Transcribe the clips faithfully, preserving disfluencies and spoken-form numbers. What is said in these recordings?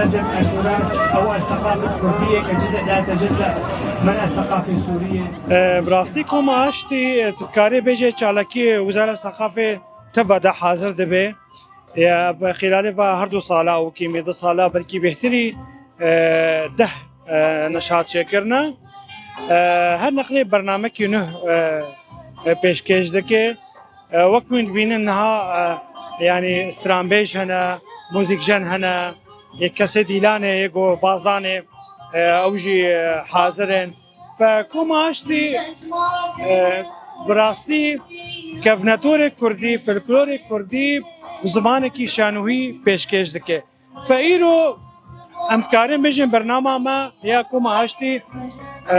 التراث أو الثقافة الكردية كجزء لا يتجزأ من الثقافة السورية. E, bi rastî Koma Aştî, e, tu dikarî bêjê çalakî Wizara Seqafê teva de hazir dibe. Ya, bi xîlalê va her du sala û kîmî du sala belkî bêhtirî, e, deh, e, neşat çêkirine. E, her neqlê bernamekî nuh, e, e, pêşkêş dike. E, wek hûn dibînin niha, e, yanî stranbêj hene, muzîkjen hene, yê kesê dîlanê, yê go bazdanê, e, ew jî, e, hazir in. Fe Koma Aştî, e, bi rastî kevnetorê kurdî, folklorê kurdî bi zimanekî şanûhî pêşkêş dike. Fe îro em dikarin bêjin bernama me ya Koma Aştî, e,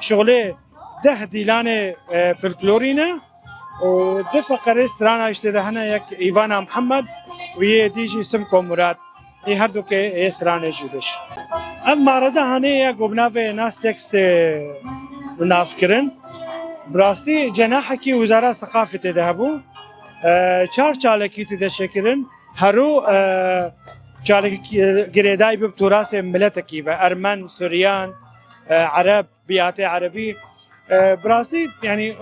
şixulê deh dîlanê, e, folklorî ne û du feqerê strana jî tê de hene, yek Îvana Mihemed û yê dî jî Simko Murad. Ê her du kê ê stranê jî bêj. Ev marada hanê ya ku bi navê Nas Text tê naskirin. Bi rastî cenahekî Wizara Seqafê tê de hebû. E, çar çalakî tê de çêkirin. Hero, e, çalakî girêdayî bi turasê miletekî ve, Ermen, Suryan, e, Ereb, biyatê Erebî. E, bi rastî, yanî, e, e,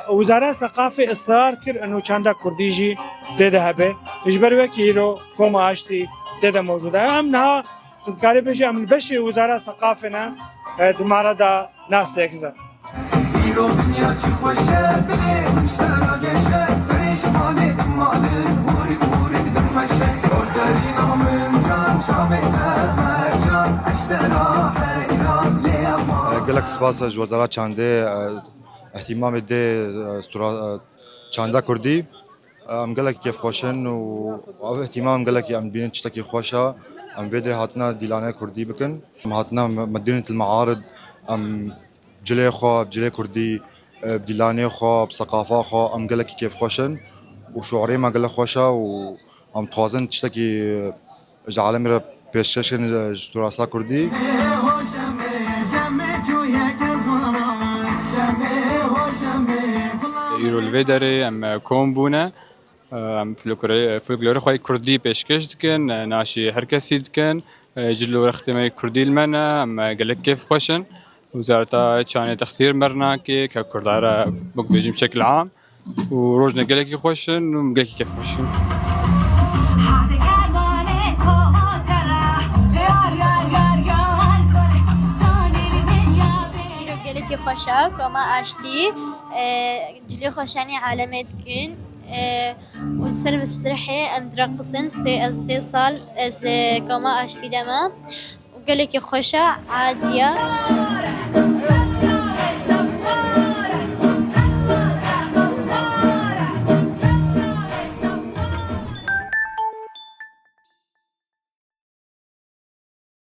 Wizara Seqafê israr kir eno çanda kurdî jî tê de hebe. Ji ber wekî îro Koma Aştî tê de mewcûd e. Em niha, tu dikarî bêjî, em li beşê Wizara Seqafê ne, e, di mara da Nas Text de. Îro dinya çi xweş e, dilê min ji te re geş e, serê şimalê dimalin, hûrik hûrik dimeşe. Gozerîna min can, çavê te mercan, eştera heyran lê ema. Gelek spas ji Wezara Çandê, e, îhtîmamê dê, e, stura-, e, çanda kurdî. Em gelekî kêfxweş in û ev îhtîmam gelekî em dibînin tiştekî xweş e. Em vê derê hatina dîlanê kurdî bikin. Em hatina me-, medînetil mearid, em cilê xwe, bi cilê kurdî, e, bi dîlanê xwe, bi seqafa xwe, em gelekî kêfxweş in û şuarê me gelek xweş e û em dixwazin tiştekî ji alemê re pêşkêş kirin ji turasa kurdî. Îro li vê derê em kom bûne. Em folklorê, folklorê xwe yê kurdî pêşkêş dikin, naşî her kesî dikin. Cil û rextê me yê kurdî li me ne, em gelek kêfxweş in. Wezareta Çandê texsîr me re nake, ke kurda re bik bêjim şekil am. Û rojne gelekî xweş in û em gelekî kêfxweş in. Îro gelekî xweş e, Koma Aştî, e, cilê xweşanî alemê dikin, e, û ser bi strehê em direqisin, sê, ez sê sal ez, e, Koma Aştî de me. Gelekî xweş e, adiya.